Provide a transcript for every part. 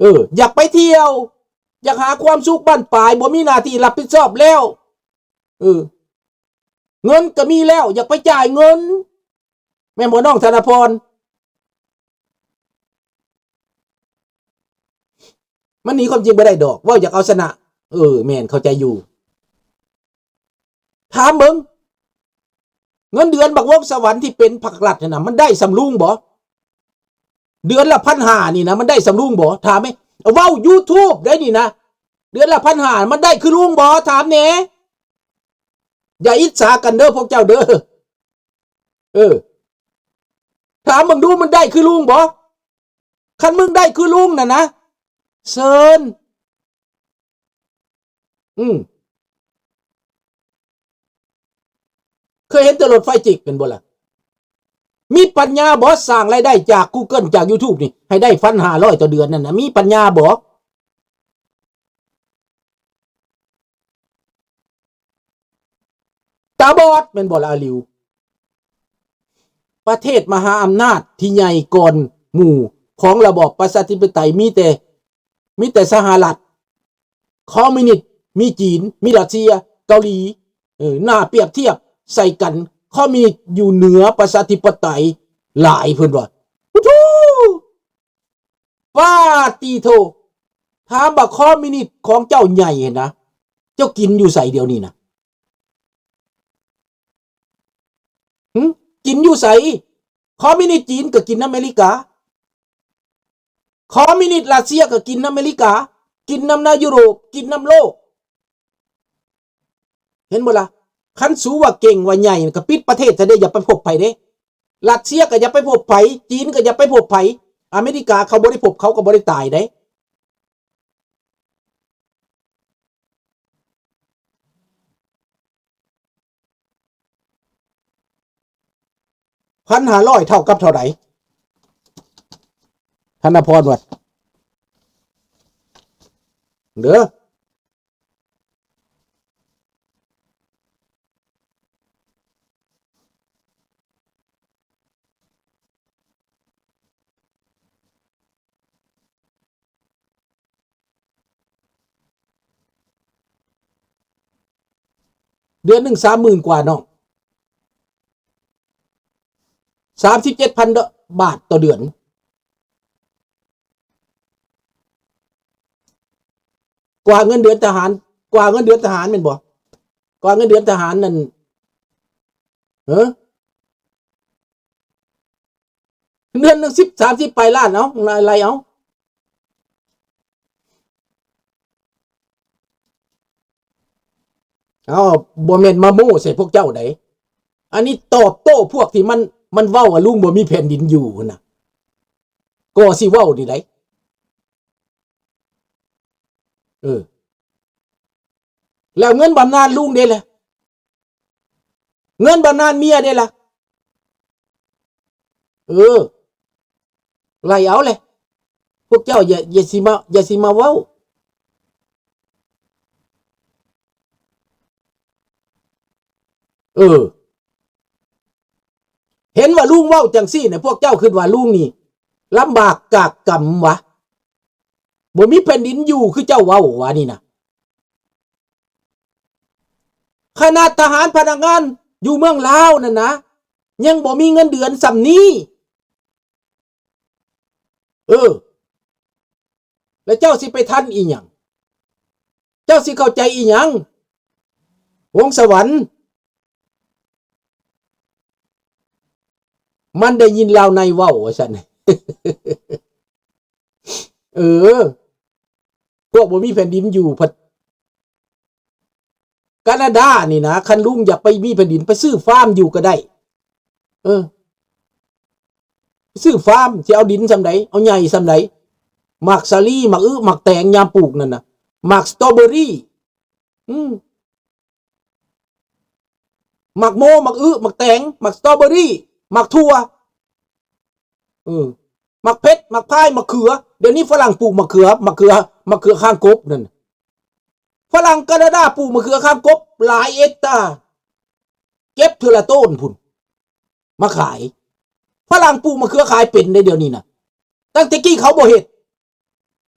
ເອີ ຢາກໄປທ່ຽວ ຢາກຫາຄວາມສຸກບັ້ນປາຍ ບໍ່ມີໜ້າທີ່ຮັບຜິດຊອບແລ້ວ ເອີ ເງິນກໍມີແລ້ວ ຢາກໄປຈ່າຍເງິນ ແມ່ນບໍ່ນ້ອງທະນະພອນ? ມັນໜີຄວາມຈິງບໍ່ໄດ້ດອກ ເວົ້າຢາກເອົາຊະນະ ເອີ ແມ່ນ ເຂົ້າໃຈຢູ່. ຖາມເບິ່ງ ເງິນເດືອນບັກວົງສະຫວັນທີ່ເປັນພັກລັດຫັ້ນນະ ມັນໄດ້ສ່ຳລຸງບໍ່? ເດືອນລະພັນຫ້ານີ້ນະ ມັນໄດ້ສ່ຳລຸງບໍ່? ຖາມແມ້ ເວົ້າຢູທູບໄດ໋ນີ້ນະ ເດືອນລະພັນຫ້າມັນໄດ້ຄືລຸງບໍ່? ຖາມແດ່ ຢ່າອິດສາກັນເດີພວກເຈົ້າເດີ ເອີ ຖາມເບິ່ງດູ ມັນໄດ້ຄືລຸງບໍ່? ຄັນມຶງໄດ້ຄືລຸງນັ້ນນະ ເຊີນ ອືມ ເຄີຍເຫັນແຕ່ລົດໄຟຈິກແມ່ນບໍ່ລະ? ມີປັນຍາບໍ່ ສ້າງລາຍໄດ້ຈາກກູເກີນ ຈາກຢູທູບນີ້ ໃຫ້ໄດ້ພັນຫ້າຮ້ອຍຕໍ່ເດືອນນັ້ນນະ ມີປັນຍາບໍ່? ຕາບອດແມ່ນບໍ່ລະອາລິວ? ປະເທດມະຫາອຳນາດທີ່ໃຫຍ່ກ່ອນໝູ່ຂອງລະບອບປະຊາທິປະໄຕ ມີແຕ່ ມີແຕ່ສະຫະລັດ ຄອມມິວນິດ ມີຈີນ ມີຣັດເຊຍ ເກົາຫຼີ ເອີ ໜ້າປຽບທຽບໃສ່ກັນ ຄອມມິວນິດຢູ່ເໜືອປະຊາທິປະໄຕຫຼາຍ ເພິ່ນວ່າ ໂອ້ໂທ ປາຕິໂທ ຖາມວ່າຄອມມິວນິດຂອງເຈົ້າໃຫຍ່ຫັ້ນນະ ເຈົ້າກິນຢູ່ໃສດຽວນີ້ນະ? ຫຶ? ກິນຢູ່ໃສ? ຄອມມິວນິດຈີນກໍກິນນຳອາເມລິກາ ຄອມມິວນິດຣັດເຊຍກໍກິນນຳອາເມລິກາ ກິນນຳນາຢູໂຣບ ກິນນຳໂລກ ເຫັນບໍ່ລະ? ຄັນສູວ່າເກັ່ງວ່າໃຫຍ່ກໍປິດປະເທດຊະເດ້ ຢ່າໄປພົບໃຜເດ້ ຣັດເຊຍກໍຢ່າໄປພົບໃຜ ຈີນກໍຢ່າໄປພົບໃຜ ອາເມລິກາເຂົາບໍ່ໄດ້ພົບ ເຂົາກໍບໍ່ໄດ້ຕາຍເດ້. ພັນຫ້າຮ້ອຍເທົ່າກັບເທົ່າໃດ? ທະນະພອນວ່າ ເດີ. ເດືອນໜຶ່ງສາມໝື່ນກວ່າເນາະ ສາມສິບເຈັດພັນບາດຕໍ່ເດືອນ ກວ່າເງິນເດືອນທະຫານ ກວ່າເງິນເດືອນທະຫານແມ່ນບໍ່? ກວ່າເງິນເດືອນທະຫານນັ້ນ ເອີ ເດືອນໜຶ່ງສິບ ສາມສິບປາຍລ້ານ ເອົາ ໄລ່ເອົາ ເອົາ ບໍ່ແມ່ນມາໂມ້ໃສ່ພວກເຈົ້າໃດ ອັນນີ້ຕອບໂຕ້ພວກທີ່ມັນ ມັນເວົ້າວ່າລຸງບໍ່ມີແຜ່ນດິນຢູ່ຫັ້ນນະ ກໍຊິເວົ້ານີ້ໃດ ເອີ ແລ້ວເງິນບຳນານລຸງເດລະ? ເງິນບຳນານເມຍເດລະ? ເອີ ໄລ່ເອົາແຫຼະ ພວກເຈົ້າຢ່າ ຢ່າຊິມາ ຢ່າຊິມາເວົ້າ ເອີ ເຫັນວ່າລຸງເວົ້າຈັ່ງຊີ້ນະ ພວກເຈົ້າຄິດວ່າລຸງນີ້ລຳບາກກາກກຳຫວາ? ບໍ່ມີແຜ່ນດິນຢູ່ຄືເຈົ້າເວົ້າຫວານີ້ນະ? ຂະໜາດທະຫານພະນັກງານຢູ່ເມືອງລາວນັ້ນນະ ຍັງບໍ່ມີເງິນເດືອນສ່ຳນີ້ ເອີ ແລ້ວເຈົ້າຊິໄປທັນອີ່ຫຍັງ? ເຈົ້າຊິເຂົ້າໃຈອີ່ຫຍັງ? ວົງສະຫວັນ ມັນໄດ້ຍິນລາວໃນເວົ້າວ່າຊັ້ນ ເອີ ພວກບໍ່ມີແຜ່ນດິນຢູ່ ພັດ ການາດານີ້ນະ ຄັນລຸງຢາກໄປມີແຜ່ນດິນ ໄປຊື້ຟາມຢູ່ກໍໄດ້ ເອີ ໄປຊື້ຟາມ ຊິເອົາດິນສ່ຳໃດ ເອົາໃຫຍ່ສ່ຳໃດ ໝາກສາລີ ໝາກອຶ ໝາກແຕງ ຍາມປູກນັ້ນນະ ໝາກສະຕໍເບີຣີ ອືມ ໝາກໂມ ໝາກອຶ ໝາກແຕງ ໝາກສະຕໍເບີຣີ ໝາກຖົ່ວ ເອີ ໝາກເຜັດ ໝາກພາຍ ໝາກເຂືອ ດຽວນີ້ຝຣັ່ງປູກໝາກເຂືອ ໝາກເຂືອ ໝາກເຂືອຄາງກົບນັ້ນ ຝຣັ່ງການາດາປູກໝາກເຂືອຄາງກົບຫຼາຍເອັກຕາ ເກັບເທື່ອລະໂຕນພຸ້ນ ມາຂາຍ ຝຣັ່ງປູກໝາກເຂືອຂາຍເປັນເດ້ ດຽວນີ້ນະ ຕັ້ງແຕ່ກີ້ເຂົາບໍ່ເຮັດ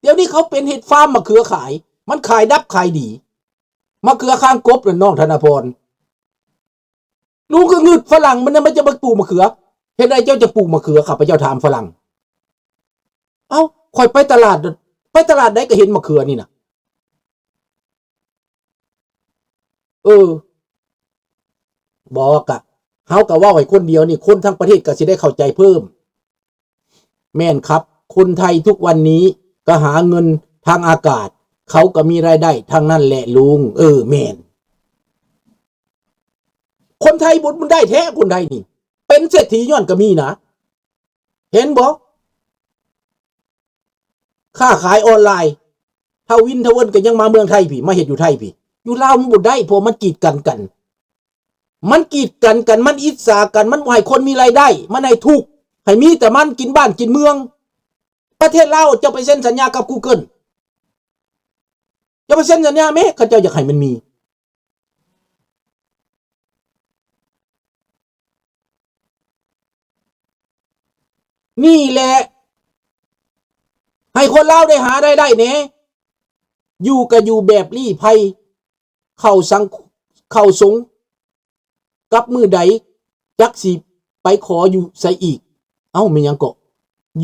ດຽວນີ້ເຂົາເປັນເຮັດຟາມມະເຂືອຂາຍ ມັນຂາຍດິບຂາຍດີ ມະເຂືອຄາງກົບນັ້ນ ນ້ອງທະນະພອນ. ລຸງກໍງຶດຝຣັ່ງມັນນະ ມັນຈະມາປູກມະເຂືອ ເຮັດໃດເຈົ້າຈະປູກມະເຂືອ ຂ້າພະເຈົ້າຖາມຝຣັ່ງ. ເອົ້າ ຂ້ອຍໄປຕະຫຼາດ ໄປຕະຫຼາດໃດກໍເຫັນມະເຂືອນີ້ນະ. ເອີ ບໍ່ ກະ ເຮົາກະເວົ້າໃຫ້ຄົນດຽວນີ້ ຄົນທັງປະເທດກໍຊິໄດ້ເຂົ້າໃຈເພີ່ມ. ແມ່ນຄັບ ຄົນໄທທຸກວັນນີ້ກໍຫາເງິນທາງອາກາດ ເຂົາກໍມີລາຍໄດ້ທັງນັ້ນແຫຼະລຸງ. ເອີ ແມ່ນ ຄົນໄທບຸນ ບຸນໄດ້ແທ້ ຄົນໄທນີ້ ເປັນເສດຖີຍ້ອນກໍມີນະ ເຫັນບໍ່? ຄ້າຂາຍອອນລາຍ ທ້າວວິນ ທ້າວເວິນ ກໍຍັງມາເມືອງໄທພີ້ ມາເຮັດຢູ່ໄທພີ້. ຢູ່ລາວມັນບໍ່ໄດ້ ເພາະມັນກີດກັນກັນ ມັນກີດກັນກັນ ມັນອິດສາກັນ ມັນບໍ່ໃຫ້ຄົນມີລາຍໄດ້ ມັນໃຫ້ທຸກ ໃຫ້ມີແຕ່ມັນກິນບ້ານກິນເມືອງ. ປະເທດລາວ ເຈົ້າໄປເຊັນສັນຍາກັບ Google ເຈົ້າໄປເຊັນສັນຍາແມ້ ເຂົາເຈົ້າຢາກໃຫ້ມັນມີ. ນີ້ແຫຼະ ໃຫ້ຄົນລາວໄດ້ຫາລາຍໄດ້ແດ່ ຢູ່ກໍຢູ່ແບບລີ້ໄພ ເຂົ້າສັງ ເຂົ້າສົງກັບມື້ໃດ ຈັກຊິໄປຂໍຢູ່ໃສອີກ. ເອົ້າ ແມ່ນຫຍັງເກາະ?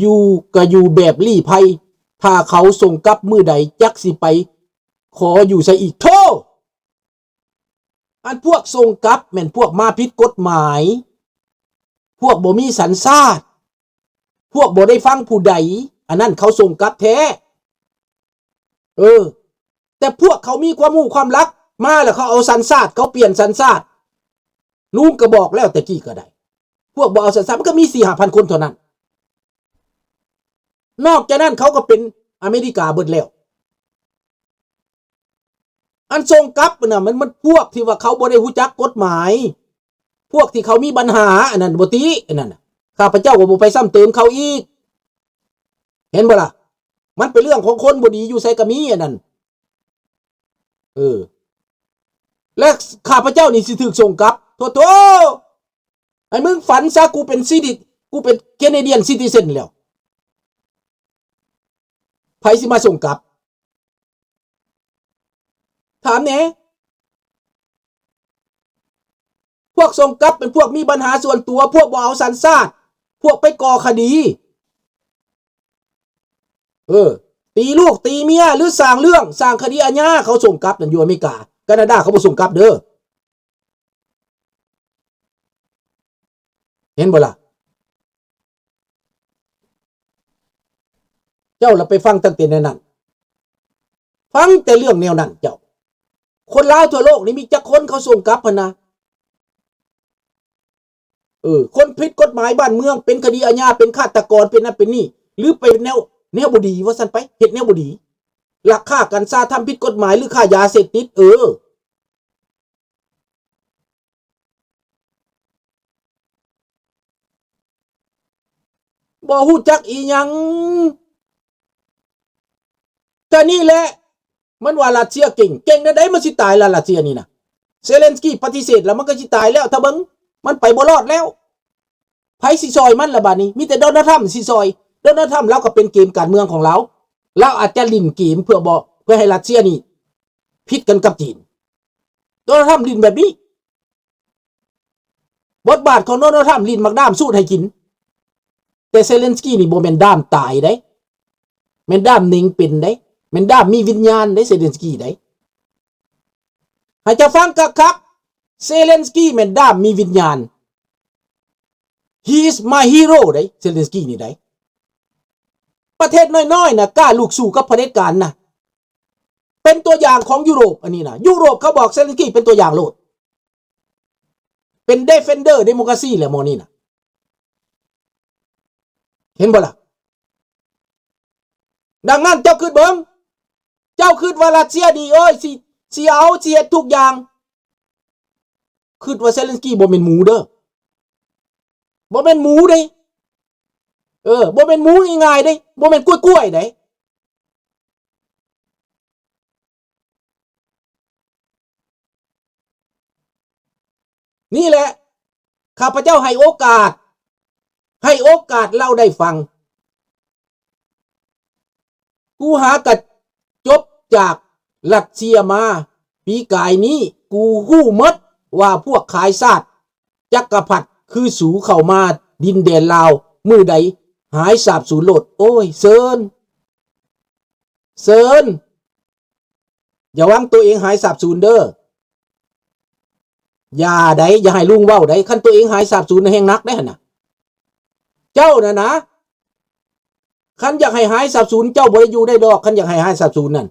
ຢູ່ກໍຢູ່ແບບລີ້ໄພ ຖ້າເຂົາສົ່ງກັບມື້ໃດ ຈັກຊິໄປຂໍຢູ່ໃສອີກ. ໂທ້! ອັນພວກສົ່ງກັບແມ່ນພວກມາຜິດກົດໝາຍ, ພວກບໍ່ມີສັນຊາດ, ພວກບໍ່ໄດ້ຟັງຜູ້ໃດ, ອັນນັ້ນເຂົາສົ່ງກັບແທ້. ເອີ ແຕ່ພວກເຂົາມີຄວາມຮູ້ຄວາມລັກມາແລ້ວ ເຂົາເອົາສັນຊາດ, ເຂົາປ່ຽນສັນຊາດ. ລຸງກໍບອກແລ້ວແຕ່ກີ້ກໍໄດ້, ພວກບໍ່ເອົາສັນຊາດ ມັນກໍມີສີ່ຫ້າພັນຄົນເທົ່ານັ້ນ. ນອກຈາກນັ້ນເຂົາກໍເປັນອາເມລິກາເບິດແລ້ວ. ອັນສົ່ງກັບນະ ມັນ ມັນພວກທີ່ວ່າເຂົາບໍ່ໄດ້ຮູ້ຈັກກົດໝາຍ, ພວກທີ່ເຂົາມີບັນຫາ ອັນນັ້ນບໍ່ຕິ ອັນນັ້ນນະ ຂ້າພະເຈົ້າກໍບໍ່ໄປຊ້ຳເຕີມເຂົາອີກ. ເຫັນບໍ່ລະ? ມັນເປັນເລື່ອງຂອງຄົນ, ບໍ່ດີຢູ່ໃສກໍມີ ອັນນັ້ນ. ເອີ ແລະ ຂ້າພະເຈົ້ານີ້ຊິຖືກສົ່ງກັບ. ໂທ້ໆ ໃຫ້ມຶງຝັນຊະ, ກູເປັນຊິຕິ ກູເປັນ Canadian citizen ແລ້ວ ໃຜຊິມາສົ່ງກັບ? ຖາມແດ່. ພວກສົ່ງກັບເປັນພວກມີບັນຫາສ່ວນຕົວ, ພວກບໍ່ເອົາສັນຊາດ, ພວກໄປກໍ່ຄະດີ, ເອີ ຕີລູກຕີເມຍ ຫຼື ສ້າງເລື່ອງ ສ້າງຄະດີອາຍາ, ເຂົາສົ່ງກັບນັ້ນ. ຢູ່ອາເມລິກາ ການາດາ ເຂົາບໍ່ສົ່ງກັບເດີ. ເຫັນບໍ່ລະ? ເຈົ້າລະໄປຟັງຕັ້ງແຕ່ແນວນັ້ນ, ຟັງແຕ່ເລື່ອງແນວນັ້ນເຈົ້າ. ຄົນລາວທົ່ວໂລກນີ້ມີຈັກຄົນເຂົາສົ່ງກັບຫັ້ນນະ? ເອີ ຄົນຜິດກົດໝາຍບ້ານເມືອງ, ເປັນຄະດີອາຍາ, ເປັນຄາດຕະກອນ, ເປັນນັ້ນເປັນນີ້ ຫຼື ໄປແນວ ແນວບໍ່ດີ ວ່າຊັ້ນໄປ, ເຮັດແນວບໍ່ດີ, ລັກຄ້າກັນຊາ, ທຳຜິດກົດໝາຍ ຫຼື ຄ້າຢາເສບຕິດ, ເອີ ບໍ່ຮູ້ຈັກອີ່ຫຍັງ. ກະນີ້ແຫຼະ ມັນວ່າຣັດເຊຍເກັ່ງ, ເກັ່ງແນວໃດ? ມັນຊິຕາຍລະ ຣັດເຊຍນີ້ນະ. ເຊເລັນສກີປະຕິເສດລະ ມັນກໍຊິຕາຍແລ້ວ. ຖ້າເບິ່ງ ມັນໄປບໍ່ລອດແລ້ວ. ໃຜຊິຊ່ອຍມັນລະບາດນີ້? ມີແຕ່ໂດນັລທຳຊິຊ່ອຍ. ໂດນັລທຳລາວກໍເປັນເກມການເມືອງຂອງລາວ, ລາວອາດຈະຫຼິ້ນເກມເພື່ອບໍ່ ເພື່ອໃຫ້ຣັດເຊຍນີ້ຜິດກັນກັບຈີນ. ໂດນັລທຳຫຼິ້ນແບບນີ້. ບົດບາດຂອງໂດນັລທຳ ຫຼິ້ນໝາກດ້າມສູດໃຫ້ກິນ, ແຕ່ເຊເລັນສກີນີ້ບໍ່ແມ່ນດ້າມຕາຍເດ້, ແມ່ນດ້າມເໜັງເປັນເດ້, ແມ່ນດ້າມມີວິນຍານເດ້ ເຊເລັນສກີເດ້. ໃຫ້ເຈົ້າຟັງຄັກໆ, ເຊເລັນສກີແມ່ນດ້າມມີວິນຍານ. He is my hero ເດ້ ເຊເລັນສກີນີ້ເດ້. ປະເທດນ້ອຍໆນະ ກ້າລຸກສູ້ກັບຜະເດັດການນະ. ເປັນຕົວຢ່າງຂອງຢູໂຣບ ອັນນີ້ນະ. ຢູໂຣບເຂົາບອກເຊເລັນສກີເປັນຕົວຢ່າງໂລດ. ເປັນ defender democracy ແຫຼະໝໍນີ້ນະ. ເຫັນບໍ່ລະ? ດັ່ງນັ້ນເຈົ້າຄິດເບິ່ງ, ເຈົ້າຄິດວ່າຣັດເຊຍນີ້ ໂອ້ຍ ຊິ ຊິເອົາ ຊິເຮັດທຸກຢ່າງ. ຄິດວ່າເຊເລັນສກີບໍ່ແມ່ນໝູເດີ. ບໍ່ແມ່ນໝູເດ້. ເອີ ບໍ່ແມ່ນໝູງ່າຍໆເດ້. ບໍ່ແມ່ນກ້ວຍໆເດ້. ນີ້ແຫຼະ ຂ້າພະເຈົ້າໃຫ້ໂອກາດ, ໃຫ້ໂອກາດລາວໄດ້ຟັງ. ກູຫາກະຈົບຈາກຣັດເຊຍມາ ປີກາຍນີ້ ກູຮູ້ໝົດວ່າພວກຂາຍຊາດ ຈັກກະພັດຄືສູເຂົ້າມາດິນແດນລາວ ມື້ໃດຫາຍສາບສູນໂລດ. ໂອ້ຍ ເຊີນ ເຊີນ ຢ່າຫວັງໂຕເອງຫາຍສາບສູນເດີ້. ຢ່າໃດ໋ ຢ່າໃຫ້ລຸງເວົ້າໃດ໋. ຄັນໂຕເອງຫາຍສາບສູນແຮ່ງໜັກເດ້ຫັ້ນນະ. ເຈົ້ານັ້ນນະ ຄັນຢາກໃຫ້ຫາຍສາບສູນ ເຈົ້າບໍ່ໄດ້ຢູ່ໄດ້ດອກ. ຄັນຢາກໃຫ້ຫາຍສາບສູນນັ້ນ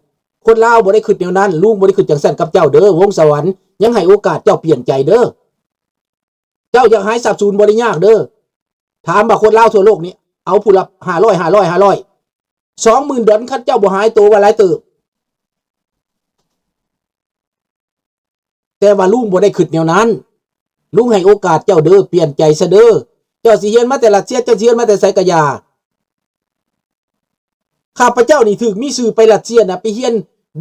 ຄົນລາວບໍ່ໄດ້ຄິດແນວນັ້ນ. ລຸງບໍ່ໄດ້ຄິດຈັ່ງຊັ້ນກັບເຈົ້າເດີ້. ວົງສະຫວັນຍັງໃຫ້ໂອກາດເຈົ້າປ່ຽນໃຈເດີ້. ເຈົ້າຢາກຫາຍສາບສູນບໍ່ໄດ້ຍາກເດີ້. ຖາມວ່າຄົນລາວທົ່ວໂລກນີ້ ເອົາຜູ້ລະຫ້າຮ້ອຍ ຫ້າຮ້ອຍ ຫ້າຮ້ອຍ ສອງໝື່ນດອນ ຄັນເຈົ້າບໍ່ຫາຍໂຕວ່າຫຼາຍເຕີບ. ແຕ່ວ່າລຸງບໍ່ໄດ້ຄິດແນວນັ້ນ. ລຸງໃຫ້ໂອກາດເຈົ້າເດີ້ ປ່ຽນໃຈຊະເດີ້. ເຈົ້າຊິຮຽນມາແຕ່ຣັດເຊຍ ເຈົ້າຊິຮຽນມາແຕ່ໃສກະຢ່າ. ຂ້າພະເຈົ້ານີ້ຖືກມີຊື່ໄປຣັດເຊຍນະ ໄປຮຽນ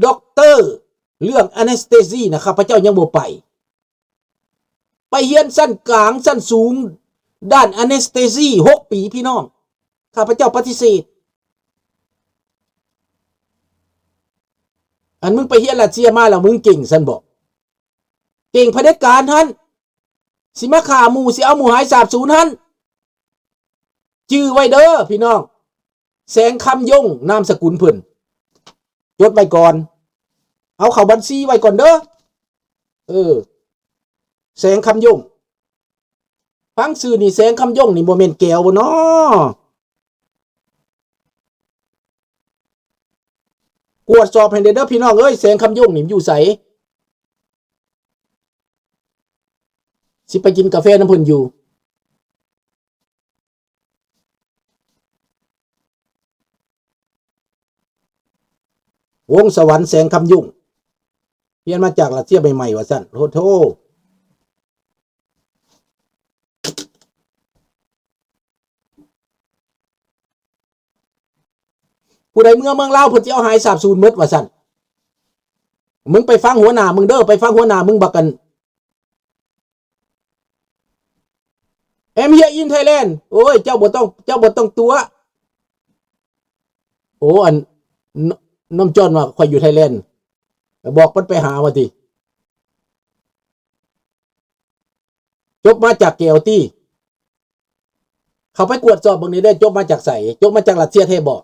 ດັອກເຕີເລື່ອງແອນເນສເຕຊີນະ ຂ້າພະເຈົ້າຍັງບໍ່ໄປ. ໄປຮຽນຊັ້ນກາງ ຊັ້ນສູງ ດ້ານແອນເນສເຕຊີ ຫົກປີ ພີ່ນ້ອງ. ຂ້າພະເຈົ້າປະຕິເສດ. ອັນມຶງໄປຮຽນຣັດເຊຍມາແລ້ວ ມຶງເກັ່ງຊັ້ນບໍ? ເກັ່ງຜະເດັດການຫັ້ນ ຊິມາຂ້າໝູ່ ຊິເອົາໝູ່ຫາຍສາບສູນຫັ້ນ. ຈື່ໄວ້ເດີ້ພີ່ນ້ອງ. ແສງຄຳຍົງ ນາມສະກຸນເພິ່ນ. ຈົດໄວ້ກ່ອນ. ເອົາເຂົ້າບັນຊີໄວ້ກ່ອນເດີ້. ເອີ ແສງຄຳຍົງ. ຟັງຊື່ນີ້ ແສງຄຳຍົງນີ້ ບໍ່ແມ່ນແກວບໍ່ນໍ? ກວດສອບໃຫ້ແດ່ເດີ້ພີ່ນ້ອງເອີຍ ແສງຄຳຍົງນີ້ຢູ່ໃສ? ຊິໄປກິນກາແຟນຳເພິ່ນຢູ່. ວົງສະຫວັນ ແສງຄຳຍຸ່ງ ຮຽນມາຈາກຣັດເຊຍໃໝ່ໆ ວ່າຊັ້ນ. ໂອ້ໂທ ຜູ້ໃດເມືອເມືອງລາວ ເພິ່ນຊິເອົາຫາຍສາບສູນໝົດ ວ່າຊັ້ນ. ມຶງໄປຟັງຫົວໜ້າມຶງເດີ້ ໄປຟັງຫົວໜ້າມຶງ ບັກອັນ I'm here in Thailand. ໂອ້ຍ ເຈົ້າບໍ່ຕ້ອງ ເຈົ້າບໍ່ຕ້ອງຕົວະ. ໂອ້ ອັນ ນ- ນ້ອງຈອນວ່າຂ້ອຍຢູ່ໄທແລນ ບອກມັນໄປຫາວ່າຕິ. ຈົບມາຈາກແກວຕິ? ເຂົ້າໄປກວດສອບເບິ່ງນີ້ເດີ້ ຈົບມາຈາກໃສ? ຈົບມາຈາກຣັດເຊຍແທ້ບໍ?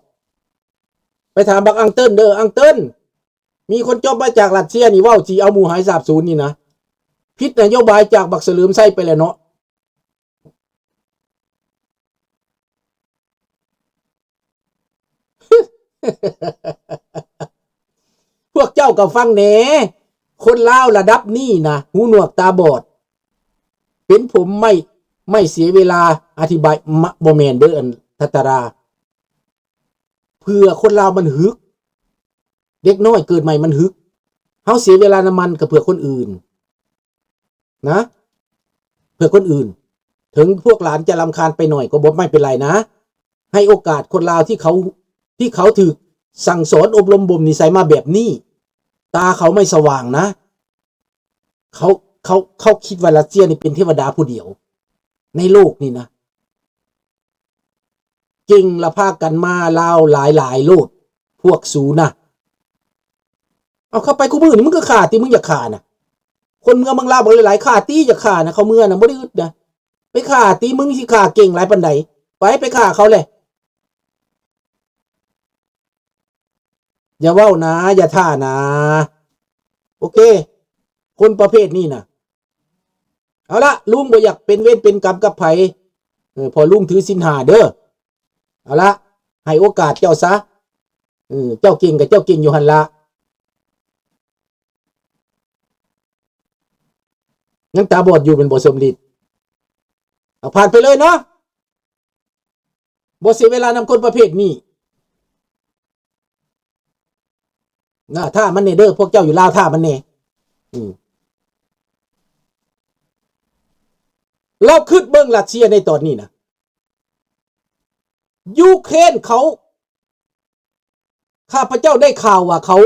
ໄປຖາມບັກອັງເຕີນເດີ້ ອັງເຕີນ. ມີຄົນຈົບມາຈາກຣັດເຊຍນີ້ ເວົ້າຊິເອົາໝູ່ຫາຍສາບສູນນີ້ນະ ຜິດນະໂຍບາຍຈາກບັກສະເຫຼີມໄຊໄປແລ້ວເນາະ. ພວກເຈົ້າກໍຟັງແດ່ ຄົນລາວລະດັບນີ້ນະ ຫູໜວກຕາບອດ ເປັນຜົມໄມ້ ໄມ້ເສຍເວລາ. ອະທິບາຍ ມະ ບໍ່ແມ່ນເດີ້ ອັນ ທັດຕະລາ. ເພື່ອຄົນລາວມັນຫຶກ ເດັກນ້ອຍເກີດໃໝ່ມັນຫຶກ. ເຮົາເສຍເວລານຳມັນກໍເພື່ອຄົນອື່ນນະ ເພື່ອຄົນອື່ນ. ເຖິງພວກຫຼານຈະລຳຄານໄປໜ້ອຍກໍບໍ່ ໄມ່ເປັນໄລນະ. ໃຫ້ໂອກາດຄົນລາວທີ່ເຂົາ ທີ່ເຂົາຖືກສັ່ງສອນອົບຮົມບົ່ມນິໄສມາແບບນີ້ ຕາເຂົາໄມ່ສະຫວ່າງນະ. ເຂົາ ເຂົາ ເຂົາຄິດວ່າຣັດເຊຍນີ້ເປັນເທວະດາຜູ້ດຽວໃນໂລກນີ້ນະ. ເກັ່ງລະພາກັນມາລາວຫຼາຍໆໂລດ ພວກສູນະ. ເອົາ ເຂົ້າໄປຄູ່ມື້ນີ້ ມຶງກໍຂ້າຕິ ມຶງຢາກຂ້ານະ. ຄົນເມືອເມືອງລາວບັກຫຼາຍໆ ຂ້າຕິ ຢາກຂ້ານະ. ເຂົາເມືອນະ ບໍ່ໄດ້ອຶດນະ. ໄປຂ້າຕິ ມຶງຊິຂ້າເກັ່ງຫຼາຍປານໃດ? ໄປ ໄປຂ້າເຂົາແຫຼະ. ຢ່າເວົ້ານາ ຢ່າທ່ານາ. ໂອເຄ ຄົນປະເພດນີ້ນະ. ເອົາລະ ລຸງບໍ່ຢາກເປັນເວນເປັນກຳກັບໃຜ ເອີ ເພາະລຸງຖືສິນຫ້າເດີ້. ເອົາລະ ໃຫ້ໂອກາດເຈົ້າຊະ. ເອີ ເຈົ້າເກັ່ງກໍເຈົ້າເກັ່ງຢູ່ຫັ້ນລະ. ຍັງຕາບອດຢູ່ແມ່ນບໍ່ ສົມລິດ? ເອົາ ຜ່ານໄປເລີຍເນາະ. ບໍ່ເສຍເວລານຳຄົນປະເພດນີ້. ນະ ຖ້າມັນແດ່ເດີ້ ພວກເຈົ້າຢູ່ລາວ ຖ້າມັນແດ່. ອືມ ລາວຄິດເບິ່ງຣັດເຊຍໃນຕອນນີ້ນະ ຢູເຄຣນເຂົາ ຂ້າພະເຈົ້າໄດ້ຂ່າວວ່າເຂົາ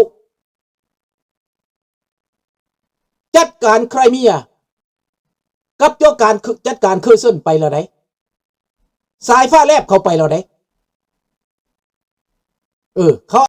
ຈັດການໄຄຣເມຍ ກັບຈັດການ ຈັດການເຄີເຊິນໄປແລ້ວໃດ໋. ສາຍຟ້າແລບເຂົາໄປແລ້ວໃດ໋. ເອີ ເຂົາ